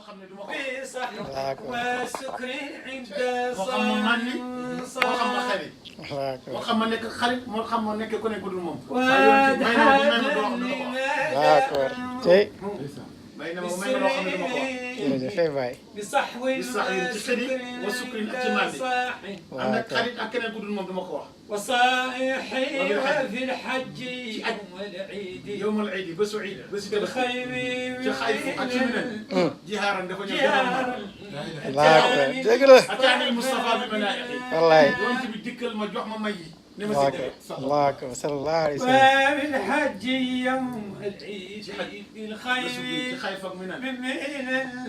xam ne du ma ko والسكر عند moo xam ma màndi moo xam ma xarit d'accord moo xam ma nekk xarit moo xam ma nekk ku ne ku dul moom waaye yoon ci may na ma doo xam ne du ma ko wax d'accord tey may na ma loo xam ne du ma ko wax jërëjëf Baye بصحو bis sax yéen ci xëri wa sukrin ak ci màndi ànd ak xarit ak keneen ku dul moom du ma ko wax وصائحي وفي الحج والعيد يوم العيد bésu iid bésu بالخير ci xayfu ak ci minen jihaaran dafa ñëw jihaaran d'accord dëgg la ataanil Moustapha bi manaaixi wallaay yonent bi dikkal ma jox ma may yi ni ma الله si أكبر الله أكبر صلى الله عليه وسلم وبالحج يوم العيد ci بالخير xayf ak minen من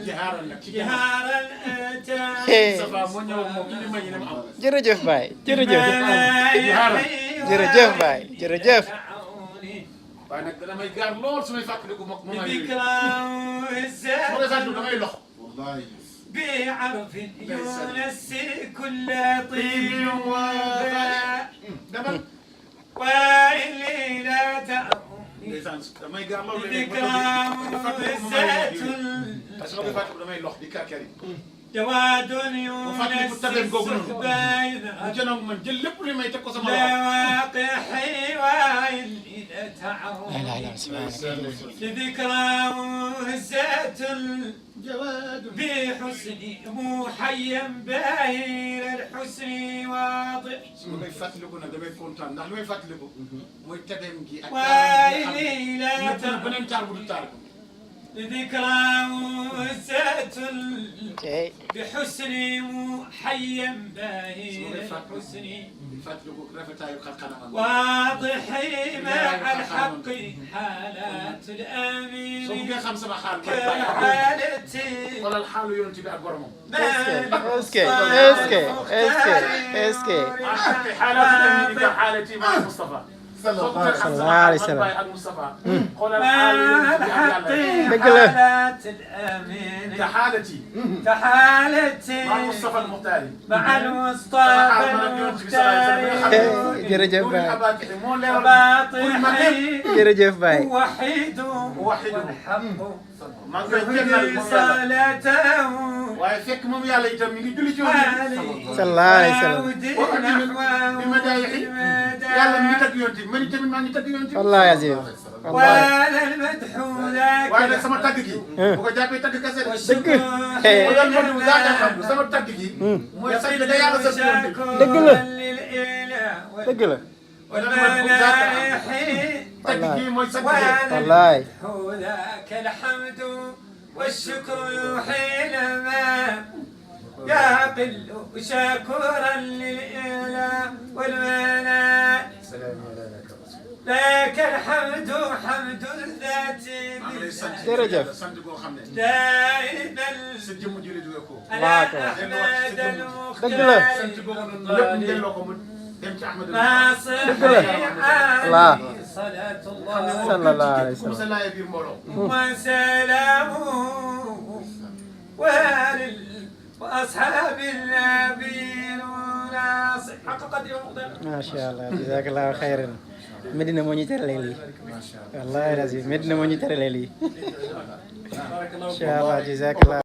jihaaran nag ci جهار الأتى Moustapha moo ñëw ak moom indi may yi ne ma am jërëjëf Baye jërëjëf jihaaran jërëjëf Baye jërëjëf waaye nag damay gaar lool su may fàttaliku moom may yooyu بذكرى su ma koy الزاد fàttaliku damay lox بعرف ينسي كل طيب وفاء demal واللي لا تعرفني ndeysaan damay gaar lool بذكرى الزاد parce que su ma koy fàttaliku damay lox di kàkkari جواد fàttaliku tabeem googu ينسي noonu بين mu jënoog man jël lépp li may teg ko sama loxo لواقحي واللي لا لا تعرفني لا لا سبحانك لذكرى الزاد jawaadu بحسني محيا باهر الحسن واضح su ma koy fàttaliku nag damay kontaan ndax li may fàttaliku mooy tabeem gi ak ويلي لا nekk na beneen taar bu du taar ko لذكرى الزاد tey بحسن محيا باهر الحسن di fàttaliku rafetaayu xar-xaramam واضح مع الحق حالات soo الامين bëggee xam sama xaal كحالتي xoolal xaalu yonent bi ak boromam est-ce que xaalaat الامين ka xaalati ma Moustapha soo bëggee xam sama xaal man Baye ak Moustapha xoolal xaalu yonent bi ak yàlla dëgg la حالات الامين ka xaalati كحالتي ma Moustapha al-Muxtaari مع المصطفى jërëjëf Baye moo leeral باطحي jërëjëf Baye وحيد وحيد. والحق maa ngi koy kennal moom yàlla رسالته waaye fekk moom yàlla itam mi ngi julli ci woon sallallahu alayhi wa sallam bi ma daayixi yàlla mi ngi tagg yonent bi man itamit maa ngi tagg yonent bi wallahi azim wallahi ولا المدح waaye nag ذاك sama tagg gi bu ko jàppee tagg kese de dëgg mooy yan madu zaaka xam sama tagg gi mooy say da yàlla sa yonent bi dëgg la للإله dëgg la والملائح tagg gi mooy sant wallahi ذاك الحمد والشكر يحيل ما يعقل شاكرا للإله والملائكة لك الحمد حمد الذات jërëjëf sant goo xam ne دائما sa jëmm ji la jóge ko على أحمد dëgg la المختار sant googu noonu lépp mu delloo ko mu dem ci Ahmadu ما صح الله. صلاة صلى الله عليه ku mu sa وسلم laaya biir mbooloo وسلامه وأصحاب النبي ناصر حق قدر ومقدار ما شاء الله جزاك الله خيرا Medina moo ñu teralee lii wallahi lazim Medina moo ñu teralee lii incha allah jazakallah